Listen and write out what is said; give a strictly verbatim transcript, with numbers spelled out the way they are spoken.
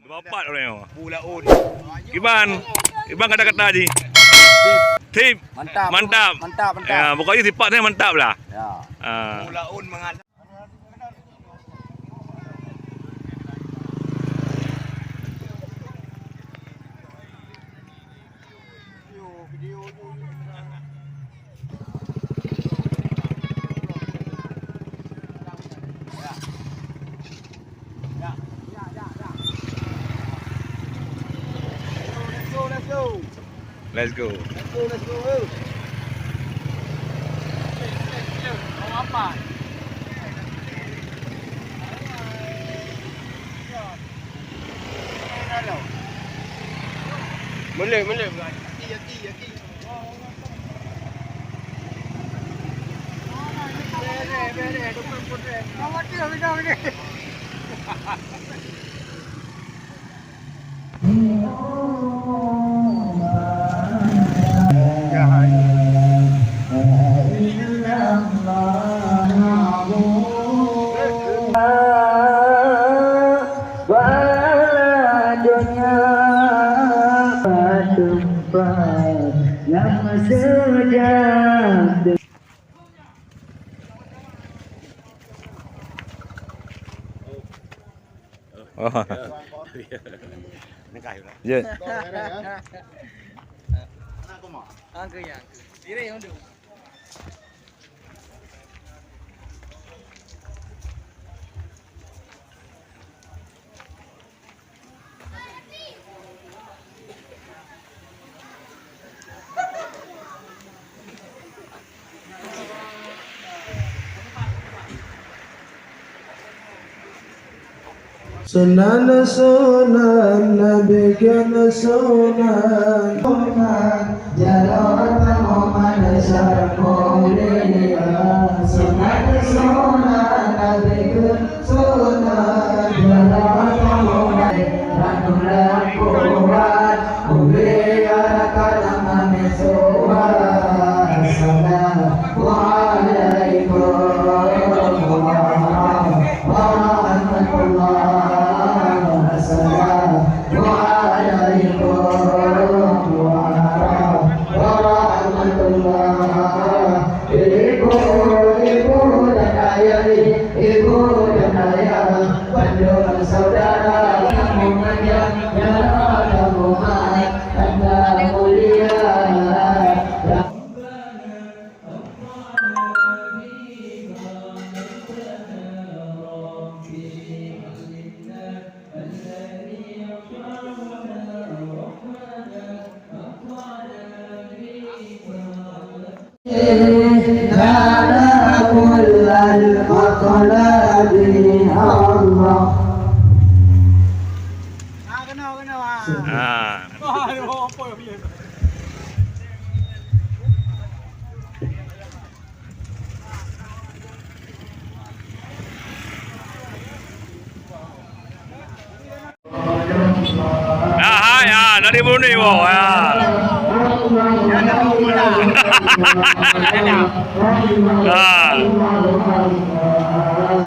Bapak orang nyoe. Kiban. Kiban kata-kata ji. Tip. Mantap. Mantap. Mantap, mantap. Ya, pokoknya sifat saya mantap lah. Ya. Ah. Let's go. Boleh, boleh. Oh. Ya. Sunan, sunan, Nabi kheun sunan. Jalan tamu manusia mulia. Sunan, sunan, Nabi kheun sunan. Jalan tamu manusia mulia. Ibu, ibu dan ayah, ibu dan ayah, bandum saudara, kamu manjang, ya kamu mat, tanda mulia. Ah. Ah, hai, ah, dari Brunei, wow, ya. Ah.